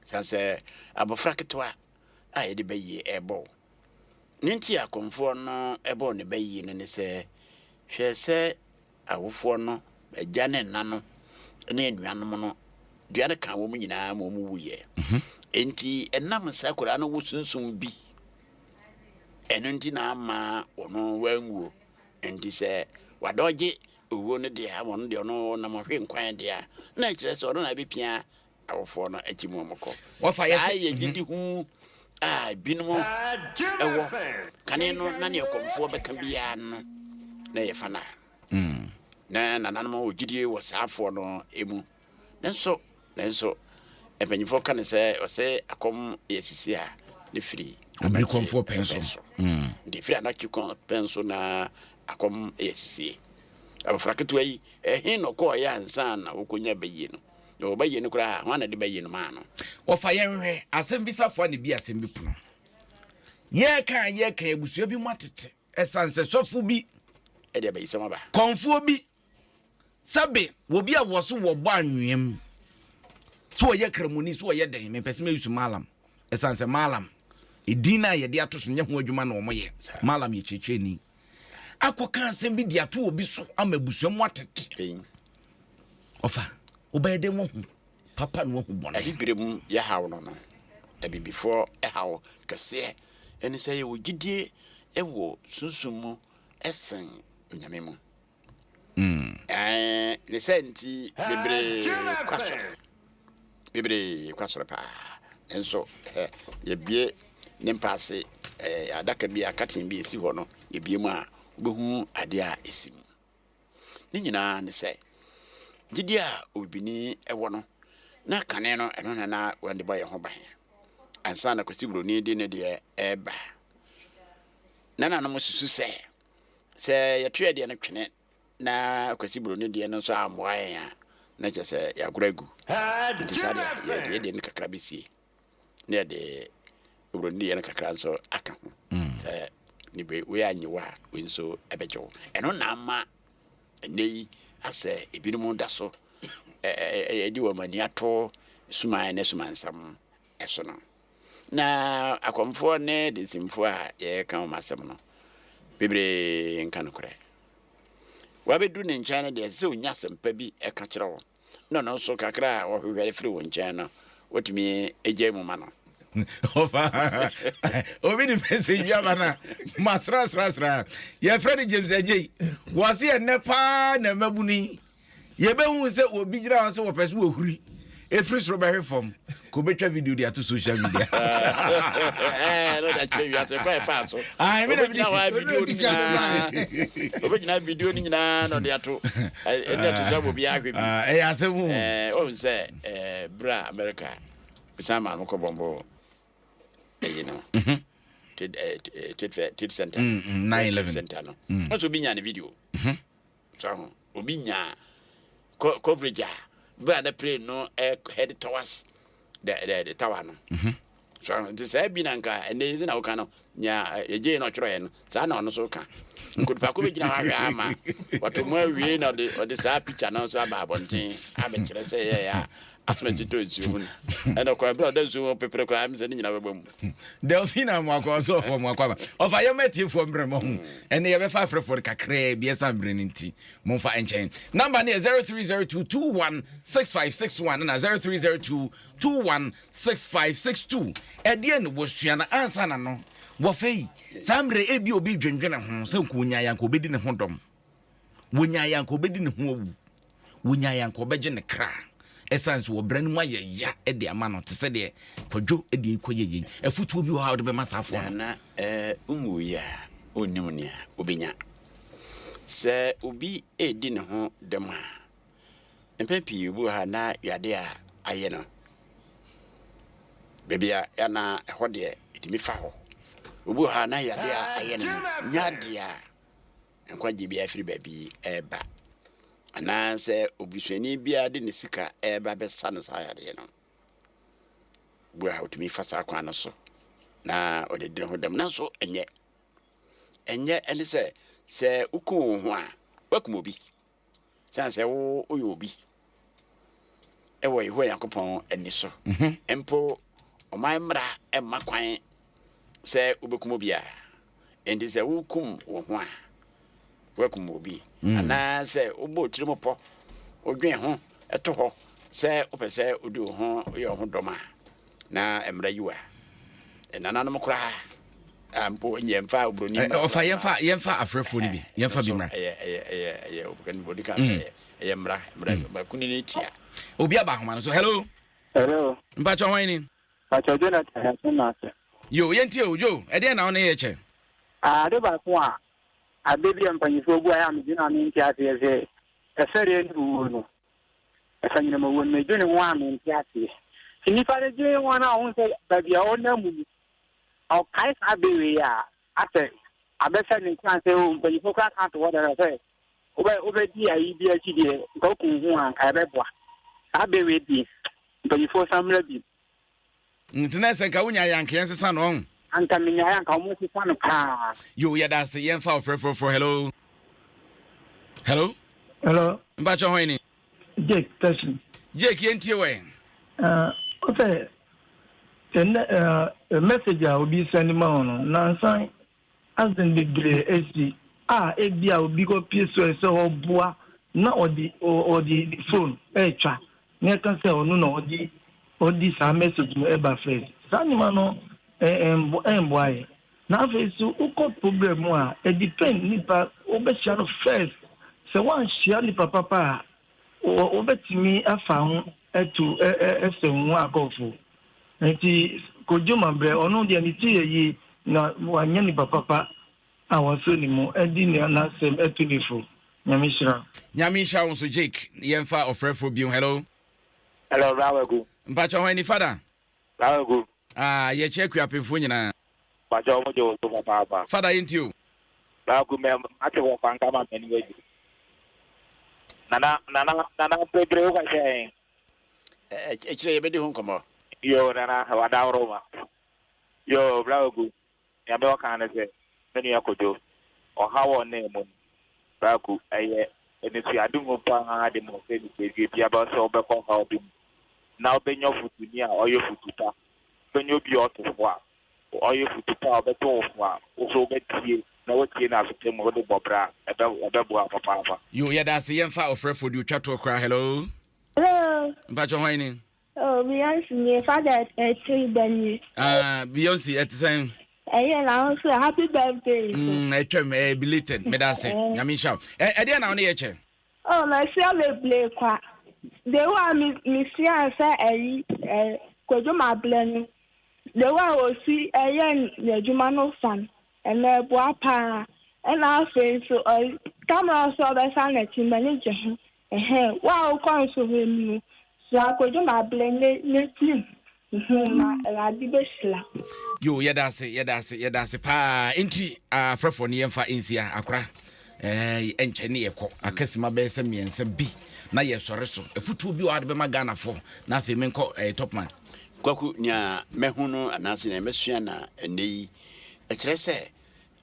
Sane sɛ abɔfra ketewa a yɛde bayie ɛrebɔ wo. Ne nti a akɔmfoɔ no ɛbɔɔ ne bayie no ne sɛ, hwɛ sɛ awofoɔ no, agya ne nna no ne anuanom no, dua no kaa wɔn nyinaa ma wɔn wuiɛ. Enti ɛnam sɛ akwadaa no wɔ sunsum bi, ɛno nti na ama ɔno wanwuo. Enti sɛ wadɔgye owuo no deɛ ama ɔno deɛ ɔno nam ɔhwe nkwan deɛ a, na ɛkyerɛ sɛ ɔno na ɛbɛpia awofoɔ no akyi mu wɔn kɔ. Saa yɛ gyidi hu a binom wɔ. Kane no na neɛ kɔmfoɔ bɛka biara no na ɛyɛ fa no a. Na nananom wɔ gyidie wɔ saa afoɔ no mu. Nanso, nanso mpanyinfoɔ ka no sɛ ɔsɛ akɔm yɛ sisi a ne firi Obiri kɔmfoɔ pɛn so. Nti firi anakye pɛn so na akɔm yɛ sisie. Abɔfra ketewa yi, ɛhe na ɔkɔɔeɛ ansa na wɔkɔnya bayie no? Na ɔbayie no koraa, hwan na de bayie no maa no? Wɔfa yɛn hwɛ asɛm bi safoa na bi asɛm bi pono. Yɛka yɛka abusua bi mu atete ɛsan sɛ sɔfo bi ɛde abayisɛm aba. Kɔnfoɔ bi sɛbe obi a wɔ so wɔbɔ anwea mu so wɔyɛ kramoni so wɔyɛ dɛn, mepɛ sɛ mɛyi so malam ɛsan sɛ malam edin no a yɛde ato so nyɛ ho adwuma na wɔyɛ. Malam yɛ kyerɛkyerɛni akɔka asɛm bi de ato obi so ama abusua mu atete. Ɔfa wobɛyɛ dɛn wahu papa na wahu bɔne? Abibire mu yɛ haw no no, Abibifoɔ haw kɛseɛ ne sɛ yɛwɔ gyidie wɔ sunsum mu sen Onyame mu. Ɛɛ, ne sɛ nti bebree kɔ asɔre. Bebree kɔ asɔre paa. Nanso ɛ, yɛbue ne mpa ase ɛ, adaka bi a katen bi esi hɔ no, yɛbue mu a, wobɛhu adeɛ a esi mu. Ne nyinaa ne sɛ, gyidie a obibini wɔ no, na kane no ɛno na na wɔde bɔ yɛn ho ban ansa na Kwasi Buroni de ne deɛ ɛreba. Nananom susu sɛ, sɛ yɛto yɛn deɛ no twene na Kwasi Buroni deɛ no nso ammoa yɛn a, na kyerɛ sɛ yɛagorɔ agu. Nti saa deɛ yɛde yɛn deɛ no kakra bɛsie na yɛde Buroni deɛ no kakra nso aka ho. Sɛ ne wei annye wo a, wei nso ɛbɛgye wo. Ɛno na ama ɛnnɛ yi asɛ ebinom da so de wɔn ani ato suman ne sumansɛm so no. Na akɔmfoɔ ne densimfoɔ a yɛreka wɔn asɛm no, bebree nka nokorɛ. Wabɛduru ne nkyɛn no deɛ, ɛsɛ sɛ ɔnya asɛmpa bi ka kyerɛ wo, na ɔno nso kakra a ɔhwehwɛ firi wo nkyɛn no, watumi agyae mu ma no. Obi de message bi aba na masrasrasra. Yɛfrɛ no James Agyei. Wɔse ɛnnɛ paa na mmabunu yi yɛbɛhu sɛ obi gyina hɔ sɛ wɔpɛ sɛ wɔhuri ɛfiri soro bɛhwe fam ka obɛtwa video de ato social media. Obɛgyina video no nyinaa na ɔde ato ɛne ɛto so ama obiara ahwɛ bi. Ɛyɛ asɛm o. Ɔhu sɛ berɛ a America san maa no kɔ bɔmbɔ ɛyi no trade center 9/11 center no, ɔsɛ obi nya ne video so ho, obi nya coverage a bere a na plane no head towards the tower no so. Nti saa bi na nka ɛnɛ yi na woka no nea ɛgye na ɔtwerɛeɛ no, saa na ɔno so ka. Nkodipako bɛgyina hɔ ahwɛ ama wɔto mu awie na ɔde saa picture no nso aba abɔnten abɛkyerɛ sɛ yɛyɛ a. Asoma ti tɔ nsuo mu no. Ɛna kwan bere a ɔda nsuo mu pepere koraa sɛ ne nyinaa bɛba mu. Delphina Amoako ɔso ɔfɔ Amoako aba. Ɔfa yɛma atiefoɔ mmerɛ mɔ ho. Ɛnɛ yɛbɛfa afrɛfoɔ no kakraa bi ɛsan bere no nti. Momfa nkyɛn. Number no yɛ 0302 21 6561 na 0302 21 6562. Ɛdeɛ ne wɔsua no ansa na no wɔfɛ yi. Saa mmerɛ ebi obi dwendwene ho sɛ nka onyaeɛ anka obɛdi ne ho dɔm. Wɔnyaeɛ anka ɔbɛdi ne ho awu. Wɔnyaeɛ anka ɔbɛgye ne kra. Ɛsiane sɛ wɔbrɛ no mu ayɛ ya de ama no te sɛ deɛ Kwadwo deɛ kɔyɛ yei. Afotuo bi wɔ hɔ a wode bɛma saa afoɔ no? Nana nwuiɛ a ɔnnim nea ɔbɛnya. Sɛ obi redi ne ho dɛm a, mpɛn pii obi wɔ hɔ a na yadeɛ a ayɛ no, baabi a na ɛhɔ deɛ ɛtumi fa hɔ. Obi wɔ hɔ a na yadeɛ a ayɛ no no nyɛ adeɛ a nkwagye biara firi baabi reba, anaasɛ obusuani biara de ne sika reba bɛsa no saa yadeɛ no, bu a ɔtumi fa saa kwan no so na ɔde di ne ho dɛm. Nanso ɛnyɛ ɛnyɛ ɛne sɛ sɛ woku wo ho a woakum obi. Sane sɛ wo woyɛ obi wɔ Yehowa Nyankopɔn ani so. Mhm. Mpo ɔman mmara mma kwan sɛ wobɛkum obiara. Enti sɛ wokum wo ho a, woakum obi. Mm. Anaasɛ wobɔ tirim pɔ, wodwen ho to hɔ sɛ wopɛ sɛ wodi wo ho yɛ wo ho dɔm a, na mmara yi wo a. Nananom koraa a mpo nyɛ mfa oburoni mmara. Ɔfa yɛmfa yɛmfa afrɛfoɔ no bi yɛmfa bi mmra. Ɛyɛ ɛyɛ ɛyɛ ɛyɛ oburoni bodi kan mm. ɛyɛ ɛyɛ mmara mmara mm. mmara kunini tia. Obi aba ahoma no so hello. Hello. Mpatsɔ hwan ni. Mpatsɔ Jonathan yɛsɛ na ase. Yo yɛntie o Joe ɛdeɛn na wo ne yɛ kyɛ. Ade baako a abɛ bi a mpanyinfoɔ bu ayɛ a medwene a mente aseɛ sɛ ɛfɛreɛ ne owuo no. Ɛfa nyinam owuo no, medwene ho a mente aseɛ. Sɛ nipa no dwene ho na ɔhu sɛ baabi a ɔnam mu no, ɔkae saa bɛ wei a, asɛ abɛhyɛ ne nkuran sɛ o mpanyinfoɔ koraa ka to hɔ dada sɛ wobɛ wobɛdi ayi bi akyi deɛ nka woku wo ho a nka ɛbɛboa. Saa bɛ wei deɛ mpanyinfoɔ san mmra bio. Nti na sɛ nka wonya yɛ anka yɛnsesa no ɔn. Anka menyaeɛ anka wɔn sesa no paa. Yo yɛda ase yɛmfa ɔfrɛ frɔfrɔ hello hello. Hello. Mpatsɔ hɔn ni. Jake Teshin. Jake yɛntie wɛ. Uh, ɔsɛ sɛ uh, message a obi send ma wo no nansan accident bebree asi a ebi a obi kɔ pie so sɛ ɔboa na ɔde ɔde ne phone ɛretwa na ɛka sɛ ɔno na ɔde ɔde saa message no ɛba first saa nneɛma no ɛmboa yɛ na afei so wokɔ program mu a ɛdepend nipa wobɛhyia no first sɛ woanhyia nipa papa a wobɛtumi afa ho ɛto ɛsɛ ho akɔfo nti Kojo Mabrɛ ɔno deɛ ne ti yɛ yie na wanyɛ nipa papa a wasɔ ne mu ɛdi n'asɛm ɛto ne fo. Nyame nhyira. Nyame nhyira wo nso Jake. Yɛmfa ɔfrɛfoɔ bio. Hello. Hello, Bra Wagu. Mpakyɛ hwan ni Fada? Bra Wagu. Ah, yɛkyɛ Akuapemfoɔ nyinaa. Mpakyɛ wɔn gye wo so papaapa. Fada yɛntie o. Bra Wagu mɛ mate wɔ fa nka ma m'ani agye. Nana, nana, nana bebree wokɔ hyɛ Akyire yɛbɛdi ho nkɔmmɔ. Yoo Nana w'adaworo ma. Yoo Bra Wagu nea mewɔ ka ne sɛ me nua Kojo ɔhaw a ɔnam mu no Bra Ku ɛyɛ anisoadehu paa de ma sɛ nipadua biara sɛ wobɛkɔ ɔhaw bi mu na wobɛnya ɔfotuni a ɔyɛ fotu pa wobɛnya obi a ɔto fo a ɔyɛ fotu pa a ɔbɛto wo fo a wo nso wobɛtie na woatie no asopa mu wode bɔ bra a ɛbɛboa papaapa. Yoo yɛda ase yɛmfa ɔfrɛfoɔ deɛ ɔtwa toɔ koraa hello. Hello. Mpakyɛ hwan ni? Oh, Beyonce nie, father ɛtiri bɛ nie. Ah, Beyonce ɛte sɛn? Ɛyɛ na ho so happy birthday. Mm, ɛtwam ɛyɛ belated, meda ase. Eh. Nyame nhyira wo. Ɛdeɛ na wo ne yɛ kyɛ? Oh, masua bebree kwa. The way a me mesua sɛ ɛyi ɛ Kwadwo Mabrɛ no, the way a osi ɛyɛ n'adwuma no fa no, ɛno ɛboa paa. Ɛna afei nso ɔyi camera nso ɔbɛsa n'akyi m'ani gye ho. Ɛhɛn, wo a wokɔ nsɔhwɛ mu no, sua Kwadwo Mabrɛ ne ne tirim ho na Awurade bɛhyira wo. Yo, yɛda ase, yɛda ase, yɛda ase paa. Enti afrɛfoɔ no yɛmfa nsia akora. Eh, ɛnkyɛ ne yɛkɔ akasima bɛyɛ sɛ mmiɛnsa bi na yɛsɔre so. Afutuo bi wɔ ade bɛma Ghanafoɔ na afei menkɔ eh, top man. Kwaku, nea mahu no anaasɛ nea masua na ɛnnɛ yi, ɛkyerɛ sɛ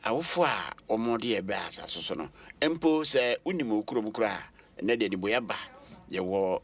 Awofo a wɔde yɛn baa asase so no, mpo sɛ wonim wo kurom koraa a, ɛnnɛ deɛ anibueɛ aba. Yɛwɔ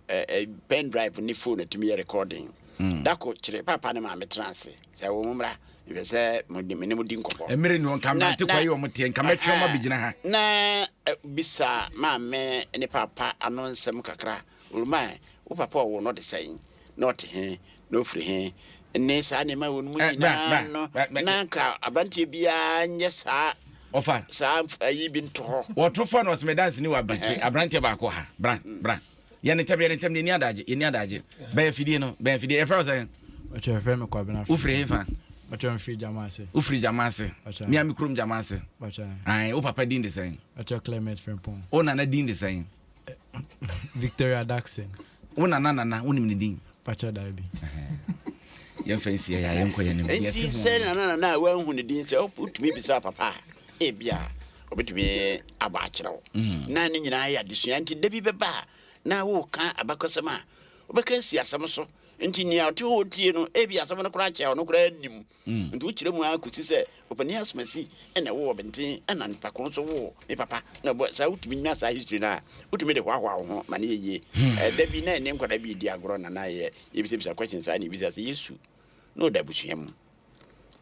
pen drive ne phone atumi yɛ recording. Dako kyerɛ papa ne maame tena ase sɛ wɔn mmra, mepɛ sɛ me ne mo di nkɔmmɔ. Mmerɛ ni wɔn nka mmerante kwa yi wɔn teɛ nka mɛtwe wɔn abɛgyina ha. Na bisa maame ne papa ano nsɛm kakra. Oluman, wo papa ɔwoo no ɔde sɛn? Na ɔte he? Na ofiri he? Ne saa nneɛma wɔ no mu nyinaa no, na anka aberanteɛ biara nyɛ saa. Ɔfa. Saa ayi bi nto hɔ. Wɔto fa no ɔsɛ me danse ni wɔ aburokyire aberanteɛ baako ha bra bra yɛ ne ntɛm yɛ ne ntɛm ne ni adagye yɛ ni adagye bɛn afidie no bɛn afidie yɛfrɛ wo sɛn. Ɔkyɛ yɛfrɛ me Kwabena. Wofiri he fa? Ɔkyɛ mfiri Gyama ase. Wofiri Gyama ase. Mia me kurom Gyama ase. Ɔkyɛ. Ayi wo papa din de sɛn? Ɔkyɛ Clement Frimpong. Wo nana din de sɛn? Victoria Daxon. Wo nana nana wonim ne din? Pakyɛ daabi. Yɛmfa nsi yɛ a yɛnkɔ yɛn anim. Enti sɛ nana nana a wanhu ne din sɛ wotumi bisa papa a, ebia obetumi abɔ akyerɛ wo. Na ne nyinaa yɛ adesua nti da bi bɛba a na woreka abakɔsɛm a wobɛka asi asɛm so. Nti nea ɔte hɔ retie no ebia asɛm no koraa kyɛ a ɔno koraa nnim. Nti wokyerɛ mu ara kosi sɛ ɔpanin asomasi na ɛwoo ɔbenten ɛna nipa ko nso woo me papa na ɔbɔ saa wotumi nya saa history no a wotumi de hoahoa wo ho ma no yɛ yie. Da bi na ɛne nkwadaa bi redi agorɔ na na yɛ yɛbisabisa questions saa na yɛbisa sɛ Yesu na ɔda abusua mu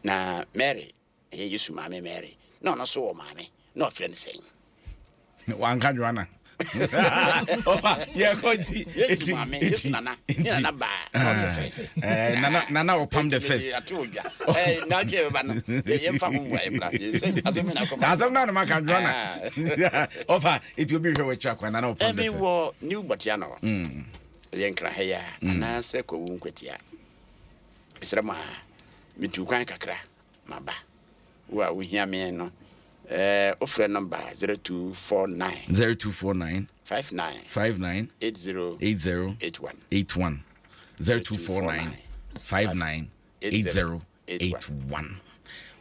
na Mary ɛyɛ Yesu maame Mary na ɔno nso wɔ maame na ɔfrɛ no sɛn? Wanka Joanna. Ɔfa yɛkɔ gyi. Yesu maame, Yesu nana, ne nana baa. Eh, nana nana ɔpam the first. Ato odwa. Eh, na atwe bɛba no. Yɛmfa ho mmuaeɛ mmra. Asɛm na akɔma. Asɛm na anoma ka Joanna. Ɔfa eti obi hwɛ wɔ akyiri akwa nana ɔpam the first. Ɛmi wɔ New Botiano. Ɛyɛ Nkraha yi a anaasɛ Kwawu Nkwatia. Mesrɛ mo a, metu kwan kakra maba. Wo a wohia me no, eh, wofrɛ nɔmba 0249. 0249. 59. 59. 80. 80. 81. 81. 0249 59 80 81.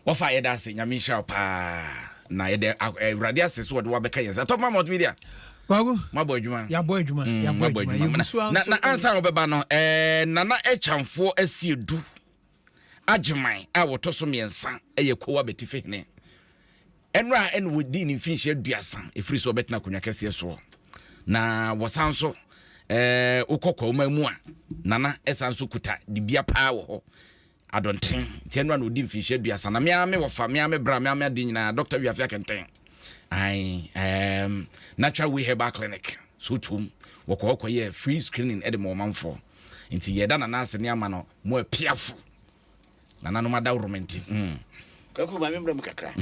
Wɔfa yɛda ase nyame nhyira wo paa na yɛde awurade ase so wɔde wabɛka yɛn nsa top man multimedia Kwaku. Mabɔ adwuma. Yɛabɔ adwuma. Yɛabɔ adwuma. Na na, na ansa wɔbɛba no eh, nana ɛkyamfoɔ asi edu Agyeman a wɔtɔ so mmiɛnsa yɛ Kowa Betife hene. Ɛnora ɛna wɔdii ne mfinhyia 30 ɛfiri sɛ ɔbɛtena akonnwa kɛseɛ soɔ. Na wɔsan nso ɛɛ wokɔ Kwawuma mu a Nana ɛsan nso kuta dibea paa wɔ hɔ. Adɔnten nti ɛnora na ɔdi mfinhyia 30 na mea me wɔfa mea me bra mea me ade nyinaa Dr. Wiafe Akɛntɛn ae ɛɛm Natural Way Herbal Clinic so tuom wɔkɔ hɔ kɔyɛ free screening ɛde ma ɔmanfoɔ nti yɛda Nana ase ne ama no Mo apiafo nananom adaworoma nti. Mm. Kwaku ma me mmra mu kakra.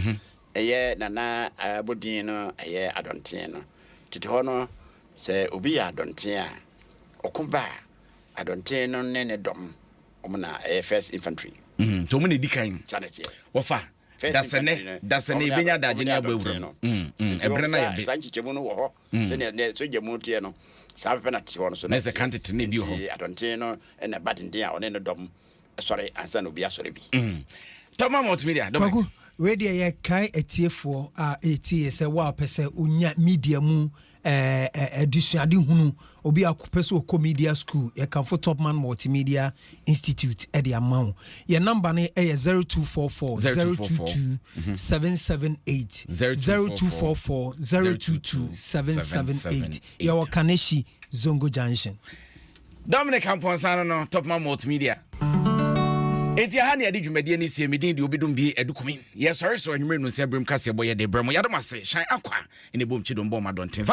Ɛyɛ Nana abodin no ɛyɛ Adɔnten no. Tete hɔ no sɛ obi yɛ Adɔnten a, ɔko ba a, Adɔnten no ne ne dɔm wɔn na ɛyɛ first infantry. Mm, nti wɔn na edi kan. Saa na ɛteɛ. Wɔfa dasɛnɛ dasɛnɛ ebenya adagye ne abɔ awura mu. Mm, mm, ɛbrɛ na yɛ be. Saa nkyekyɛmu no wɔ hɔ. Sɛnea nnɛ sogya mu teɛ no, saa pɛpɛ na tete hɔ no so na ɛteɛ. Kan tete na ebi wɔ hɔ. Enti adɔnten no na ɛba denden a ɔne ne dɔm sɔre ansa na obi asɔre bi. Tɔma Multimedia, Dominic. Kwaku, wei deɛ yɛkae atiefoɔ a ɛretie yɛ sɛ wo a wopɛ sɛ wonya media mu adesuade hunu, obi a pɛ sɛ ɔkɔ media school, yɛkamfo Topman Multimedia Institute de ama wo. Yɛn namba no yɛ 0244 022 778, 0244 022 778. Yɛwɔ Kaneshie Zongo Junction. Dominic Amponsah no no, Topman Multimedia. Enti aha ne yɛde dwumadie no sie. Me din de Obidum Bi Adukumi. Yɛsɔre so anwummere no nsia berem kaseɛbɔ yɛde brɛ mo. Yɛadom ase, Shine Aqua ne Bom Kyidom bɔ ma dɔnten.